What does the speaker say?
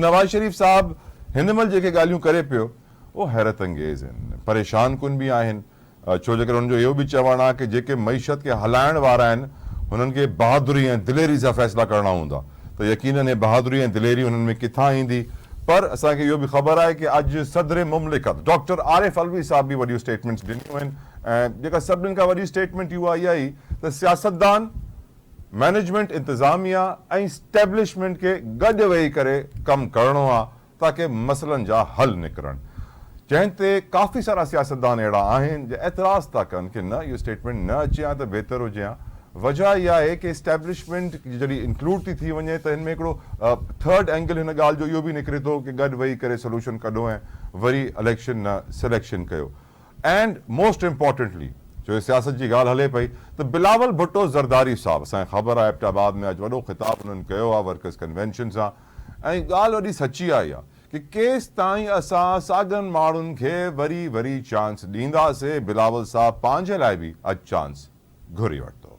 نواز شريف صاحب هن مهل جيڪي ڳالهيون ڪري پيو اهو حيرت انگيز آهن، پريشان ڪن به آهن، ڇو جي ڪري هن جو اهو به چوڻ آهي ڪه جيڪي معيشت کي هلائڻ وارا آهن هنن کي بهادري ۽ دليري سان فيصلا ڪرڻا هوندا ته يقينن هي بهادري ۽ دليري هنن ۾ ڪٿان ايندي پر اسان کي اهو به خبر آهي ڪه اڄ صدر مملڪت ڊاڪٽر عارف علوي صاحب به وڏيون اسٽيٽمينٽس ڏنيون آهن ۽ جيڪا سڀني کان وڏي اسٽيٽمينٽ اها اها ئي ته سياستدان مئنيجمينٽ، انتظاميا ۽ اسٽيبلشمينٽ کي گڏ ويهي ڪري ڪم ڪرڻو آ تاڪه مسئلن جا حل نڪرن. جنهن تي ڪافي سارا سياستدان اهڙا آهن جي اعتراض ٿا ڪن ڪه نه اهو اسٽيٽمينٽ نه اچي ها ته بهتر هجي ها. وجهه اها آهي ڪه اسٽيبلشمينٽ جڏهن انڪلوڊ ٿي ٿي وڃي ته هن ۾ هڪڙو ٿرڊ اينگل هن ڳالهه جو اهو به نڪري ٿو ڪه گڏ ويهي ڪري سولوشن ڪڍو ۽ وري اليڪشن نه سليڪشن ڪيو. اينڊ موسٽ امپارٽنٽلي جو سياست جي ڳالهه هلي پئي ته بلاول ڀٽو زرداري صاحب اسان کي خبر آهي ايبٽ آباد ۾ اڄ وڏو خطاب انهن ڪيو آهي ورڪرز ڪنوينشن سان ۽ ڳالهه وڏي سچي آهي اها ڪي ڪيستائين اسان ساڳن ماڻهن کي وري وري چانس ڏينداسي بلاول صاحب پنهنجي لاء به اڄ چانس گهري ورتو.